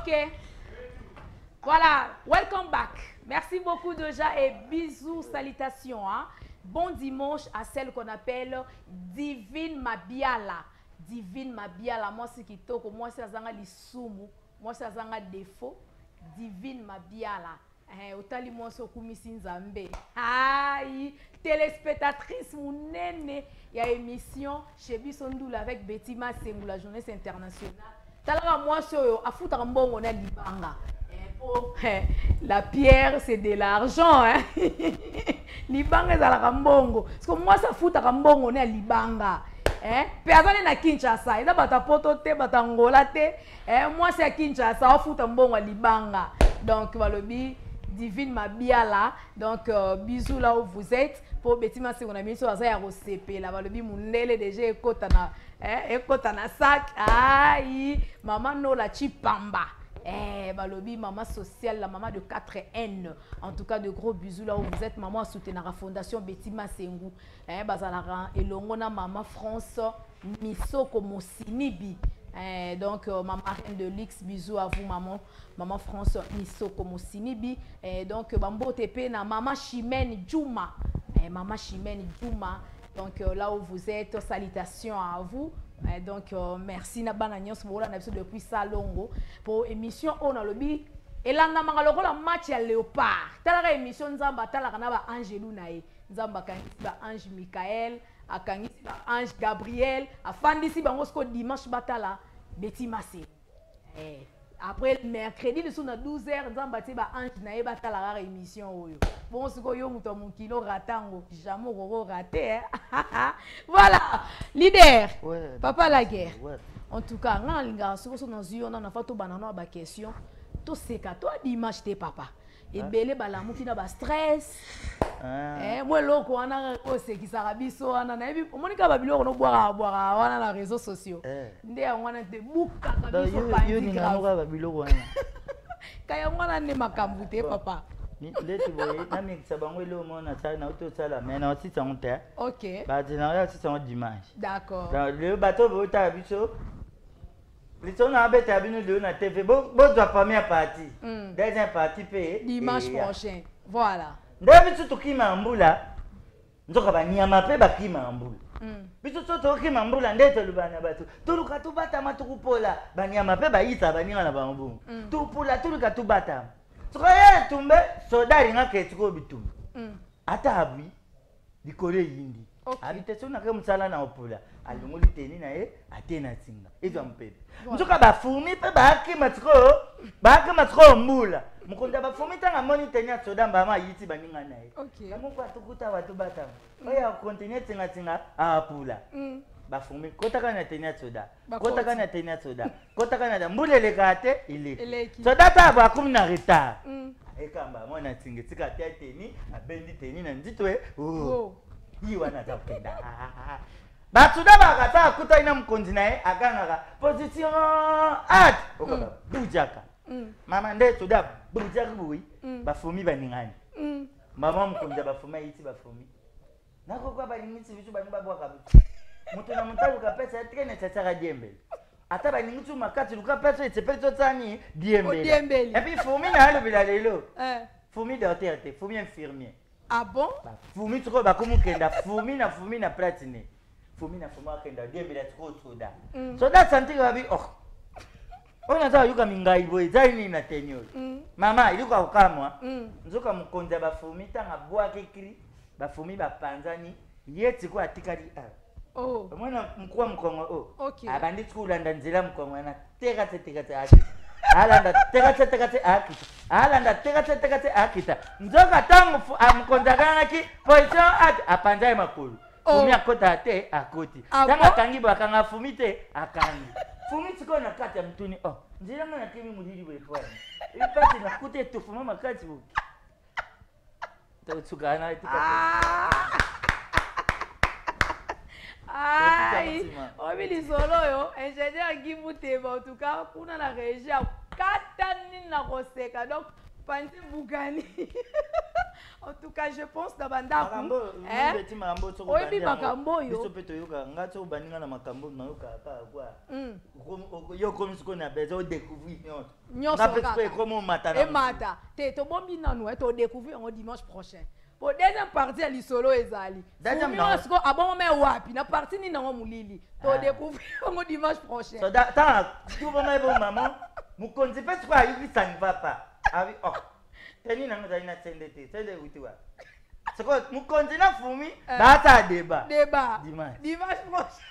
Ok. Voilà, welcome back. Merci beaucoup déjà et bisous, salutations. Hein. Bon dimanche à celle qu'on appelle Divine Mabiala. Divine Mabiala, moi c'est kitoko, moi c'est azanga lisumu, moi c'est azanga défaut. Divine Mabiala. Eh, otali mwasi okumisi Nzambe. Aïe, téléspectatrice munene ya émission chez biso Ndula avec Betty Masengu, la journée internationale. Talaka mwasi oyo afutaka mbongo na libanga. Eh, po, eh, la pierre c'est de l'argent hein. Libanga ezalaka mbongo. Parce que mwasi afutaka mbongo na libanga. Eh, pe azali na Kinshasa, eza bato ya poto te, bato ya Angola te. Eh, mwasi ya Kinshasa afuta mbongo ya libanga. Donc balobi Divine Mabiala, donc bisous là où vous êtes. Po Betty Masengu na miso aza ya kosepela, balobi mundele déjà ekota na eh, ekota na sac. Aïe, maman Nola Chipamba. Eh, balobi maman sociale, la maman de 4N. En tout cas, de gros bisous là où vous êtes. Maman soutenir la fondation Betty Masengu. Eh, bazalaka elongo na maman France Misoko Mosinibi. Eh, donc maman reine de luxe, bisous à vous maman, maman France Misoko Mosinibi. Eh, donc bambote pe na maman Chimène Djouma. Eh, maman Chimène Djouma. Donc là où vous êtes, salutations à vous. Eh, donc merci na bana nyonso bola na biso depuis Salongo pour émission on a lobi elandamaka lokola match ya Léopard. Talaka émission Nzamba talaka na ba Angelou na ye. Nzamba akangisi ba ange Michael, akangisi ba ange Gabriel, afandisi bango siko dimanche batala Betty Masengu. Eh, après mercredi lisusu na 12h Nzambe atie ba ange na ye batala kaka émission oyo. Bon siko yo moto ya mokili orata yango, jamais okoko rate hein. Voilà, leader. Ouais, papa la guerre. Ouais. En tout cas, nga nalingaka siko so nazwi yo nanu afa tobanda nanu ba question. Toseka toi dimanche te papa. Ebele balamuki na ba stress. Eh, mwa eloko wana osekisaka biso wana nayebi omoni kaka babiloko nobwakaka bwakaka wana na réseaux sociaux. Nde yango wana te bukaka Donc, biso yo panzi ninga grave. yango kaka babiloko wana. Ka yango wana nde makambo te papa. Ndeti boye namekisa bango eloko moko nasala na uti osala mais na osisa yango te. Ok. Bato na oyo osisa yango dimanche. D'accord. Donc, lelo bato oyo botala biso lisolo na abeta bino lelo na TV bozwa première partie. Deuxième partie pe dimanche eya. prochain. Voilà. Nde biso tokima ya mbula nzoka banyama pe bakima ya mbula. Biso so tokima mbula nde toloba na bato toluka tobatama tokopola banyama pe bayisa baninga na bango bongo. Topola toluka tobatama. Soka ye etumbe soda alingaka esika bitumba. Ata abwi likolo eyindi. Ok. Abi te soki nake mosala na opola alongoli teni na ye ate na nsinga ezwa mopepe. Voilà. Nzoka bafurmi mpe baakima sikoyo, baakima sikoyo mbula. Mokonzi ya bafurmi ntango amoni teni ya soda mbama ayiti baninga na ye. Ok. Yango atukuta bato batama. Oyo akontinue tsingatsinga apula. Bafurmi kotaka na teni ya soda. Bakoti. Kotaka na teni ya soda. Kotaka na mbula elekaka te eleki. Eleki. Soda ta abo akomi na retard. Ekamba mwana tsinga tika te teni abendi teni na nzito e. Oh. Oh. Yi wana aza kokenda. Basuda bakata akutani na mokonzi na ye akangaka position at okoka bujaka. Mama nde soda bujaka boyi bafumi baningani. Mama mokonzi ya bafumi ayiti bafumi. Nakoka balingisi biso balingi babwaka biso. Moto na moto aluka pesa ye très nécessaire adiembele. Ata balingi biso makasi luka pesa esepeli tosani diembele. Odiembeli. Et puis fourmi na alobela lelo. Eh. Fourmi docteur te, fourmi infirmier. Ah bon? Ba fourmi sikoyo bakomokenda fourmi na fourmi na platine. Fourmi na fourmi akenda diembela sikoyo soda. Soda santi babi oh. Oyo naza koyoka mingai boye eza nini na teni oyo? Mama eloko ya kokamwa. Nzoka mokonzi ya bafourmi ntango abwaki cri, bafourmi bapanzani, ye sikoyo atikali awa. Oh. Omona mokwa mokongo oyo. Ok. Abandi sikoyo kolanda nzela mokongo wana teka te teka te akita. Alanda teka te teka te akita. Alanda teka te teka te akita. Nzoka ntango mokonzi akangaki position at apanza ye makolo. Oh. Fumi akota te akoti. Ah Ntango bon? akangi boye akanga fumi te akangi. Fumi sikoyo na kati ya motuni oh nzela nga nakimi molili boye po wana. Epasi nakuta etofuma makasi boye. Tosuka na etika te. Ah! Ai, Totika oyebi lisolo oyo ingénieur Guy Muteba en tout cas kuna na régie akata nini na koseka. Donc Panzi Bougani. En tout cas, je pense dans bandako. Beti makambo soko oyebi makambo oyo. Biso pe toyoka nga so baninga na makambo nayoka pa kwa. Yo komi siko na besoin o découvrir nyonso. Nyonso kaka. Ekoma omata na. Emata. Te tobombi nanu to découvrir yango dimanche prochain. Po deuxième partie ya lisolo ezali. Deuxième Fumi wana siko abongo me wapi na partie nini nango molili. To découvrir yango dimanche prochain. So da ta tu bonga ebo maman mokonzi mpe sikoyo ayuki ça ne va pas. Abi oh. Teni nango ezali na sende te. Sende euti wapi? Sikoyo mokonzi na fumi baata débat. Débat. Dimanche. Dimanche prochain.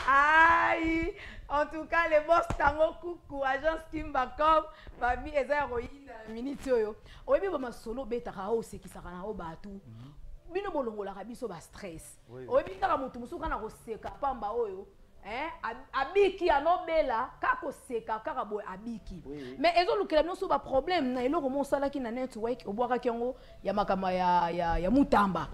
Aïe. En tout cas, les boss tango kuku agence Kimbacom babi eza ya koyinda na minute oyo. Oyebi ba masolo obetaka oyo osekisaka na oyo bato. Bino bolongolaka biso ba stress. Oyebi kaka moto mosusu kaka na koseka pamba oyo. Hein, abiki anobela kaka koseka kaka boye abiki. Mais ezolukela bino so ba problème na eloko mo osalaki na network obwakaki yango ya makambo ya Mutamba.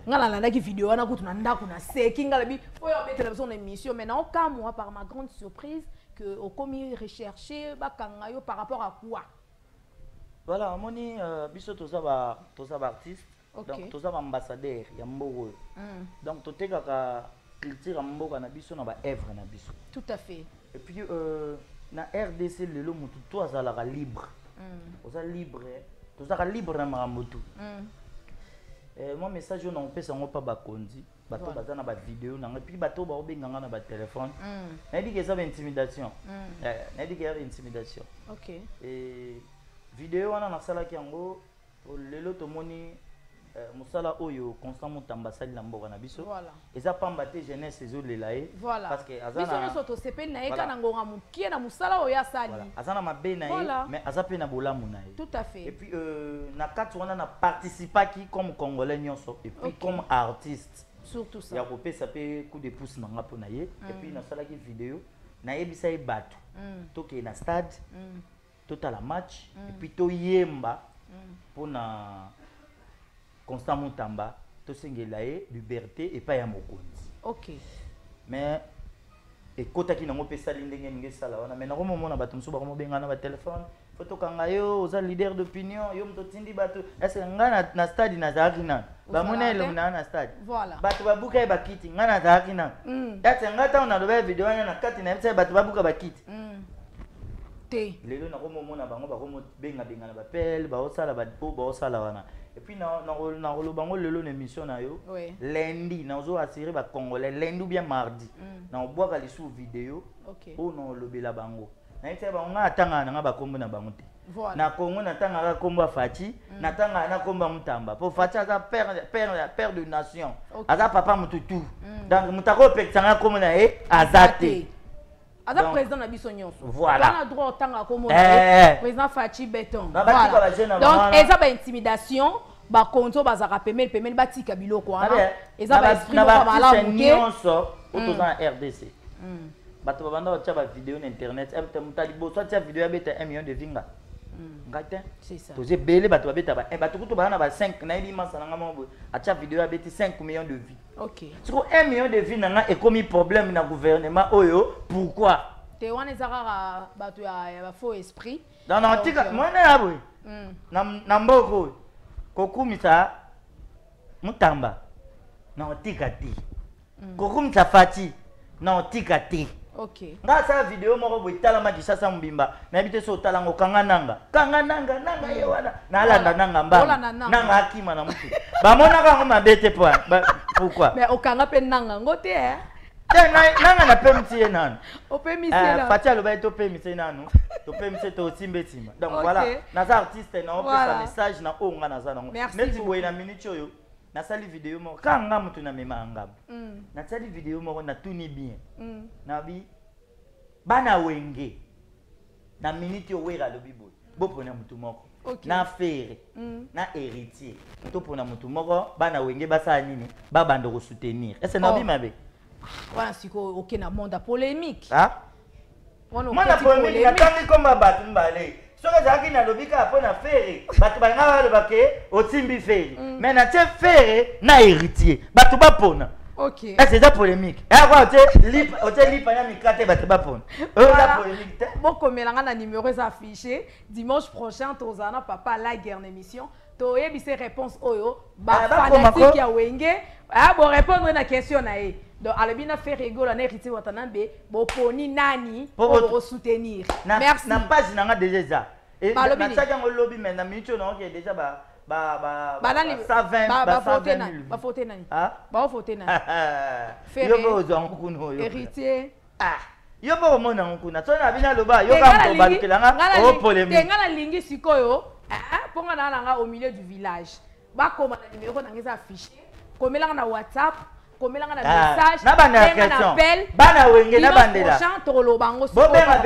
Nga nalandaki video wana kutu na ndako na seki nga lobi oyo obetela biso na émission, mais naokamwa par ma grande surprise que okomi rechercher bakanga yo par rapport à quoi? Voilà, omoni biso toza ba artiste. Donc toza ba ambassadeur ya mboka oyo. Donc totekaka culture ya mboka na biso na ba œuvre na biso. Tout à fait. Et puis na RDC lelo mutu to azalaka libre. Oza libre, tozalaka libre na makambo tout. Moi message oyo na opesa yango pa bakonzi, bato baza na ba vidéo na ngai, puis bato ba obenga nga na ba téléphone. Nayebi ke eza ba intimidation. Nayebi ke eza ba intimidation. Et vidéo wana nasalaki yango lelo tomoni mosala oyo Constant Mutamba asali na mboka na biso. Eza pamba te jeunesse ezolela ye. Parce que aza biso nyonso tosepeli na ye kaka na ngonga mokie na mosala oyo asali. Aza na mabe na ye, mais aza pe na bolamu na ye. Tout à fait. Et puis na kati wana na participaki comme congolais nyonso et puis comme artiste. Surtout ça. Ya kopesa pe coup de pouce na nga po na ye. Et puis nasalaki vidéo nayebisa ye bato. Tokende na stade. Totala match et puis toyemba mpona Constant Mutamba tosengela ye liberté epai ya mokonzi. Mais ekotaki nango mpe esali ndenge elingi esala wana, mais nakomomona bato mosusu bakomobenga na batelefone, fo tokanga yo oza leader d'opinion, yo moto otindi bato. Est-ce que ngai na stade nazalaki nanu? Bamoni elongi na na stade. Bato babuka ye bakiti, ngai nazalaki nanu. Est-ce que ngai ntango naloba ya video wana na kati nayebisa ye bato babuka bakiti? Te. Lelo nakomomona bango bakomobengabenga na bapele, baosala oyo baosala wana. Et puis nakoloba ngo lelo na émission na yo, lundi nazo assurer ba congolais, lundi ou bien mardi naobwaka lisusu video oyo naolobela bango. Nayebisa bango ngai atangaka na ngai bakombo na bango te. Na Congo natangaka kombo ya Fatshi, natangaka na kombo ya Mutamba. Po Fatshi aza père de nation. Aza papa mututu. Donc moto akopekisa ngai kombo na ye aza te. Aza président na biso nyonso. Voilà. Wana droit otanga kombo na ye, président Fatshi Béton. Ba jeune na Donc bango. Eza ba intimidation, ba konzo bazaka pemeli pemeli batika biloko wana. Eza ba esprit Na moko ba malamu artiste te. nyonso oyo toza na RDC. Bato babanda kotia ba vidéo na internet. Moto ya liboso atia vidéo abeta 1 million de vinga. Ngai te. C'est ça. Toza ebele bato babeta ba, bato kutu baza na ba 5, nayebi masa na nga moko boye, atia vidéo abeti 5 millions de vues. Siko 1 million de vues na nga ekomi problème na gouvernement oyo, pourquoi? Te wana eza kaka bato ya ba faux esprit. Non, non, Donc, tika, mwana ya boye. Na mboka oyo, kokumisa Mutamba, na otika te. Kokumisa Fatshi, na otika te. Nga asala video moko boye, talama Kinshasa mobimba, nayebi te so otala ngo, kanga nanga. Kanga nanga, nanga ye wana. Nalanda nanga mbanga. Olanda nanga. Nanga akima na mutu. Bamonaka yango mabe te po, ba, pourquoi? Mais okanga pe nanga ngo te, hein? Te, nanga na pemisi ye nanu. Opemisi ye nanu. Fatshi alobaki topemisi ye nanu. Topemisi ye, tosimba etima. Donc, voilà. Naza artiste, na opesa message na oyo nga naza nango. Merci Neti beaucoup. boye na minute oyo, nasali video moko. Kaka nga moto namema ngambo. Nasali video moko, natuni bien. Nabi, bana wenge. Na minute oyo Wera alobi boye. Bopona motu moko. Na Ferre, na héritier. Topona motu moko, bana wenge basala nini? Babanda ko soutenir. Est-ce que nabi mabe? Wana sikoyo oke na monde ya polémique. Ah? Wana Mwana okoti polémique, polémique. natangi komba bato mibale. Soki ezalaki nalobi kaka mpo na Ferre, bato balingaka baloba ke otimbi Ferre. Mais natie Ferre na héritier. Bato bapona. Ok. Est-ce eza polémique? Eh quoi, otie lipa, otie lipa na mikate bato bapona. Oyo eza polémique te. Bokomela nga na numéro eza affiché. Dimanche prochain tozala na papa la guerre na émission. Toyebise réponse oyo ba fanatique ya Wenge ah bo répondre na question na ye. Donc alobi na Ferre Gola na Héritier Watanabe boponi nani po bo soutenir. Merci. Na page na nga déjà eza. Natiaki yango lobi, mais na minute oyo naoke déjà ba ba 120, ba 120 000. Bafote nani? Baofote nani? Yo mpe ozwa yango kuna oyo. Héritier. Ah, yo mpe omona yango kuna. So na bino aloba, yoka, balukelanga o polémique. Te, nga nalingi sikoyo mpo nga naa nanga au milieu du village. Bakoma na numéro nanga eza affiché. Komelanga na WhatsApp, komelanga na message, na banda ya question. Bana Wenge, na bandela. Tokoloba yango. Bobenga.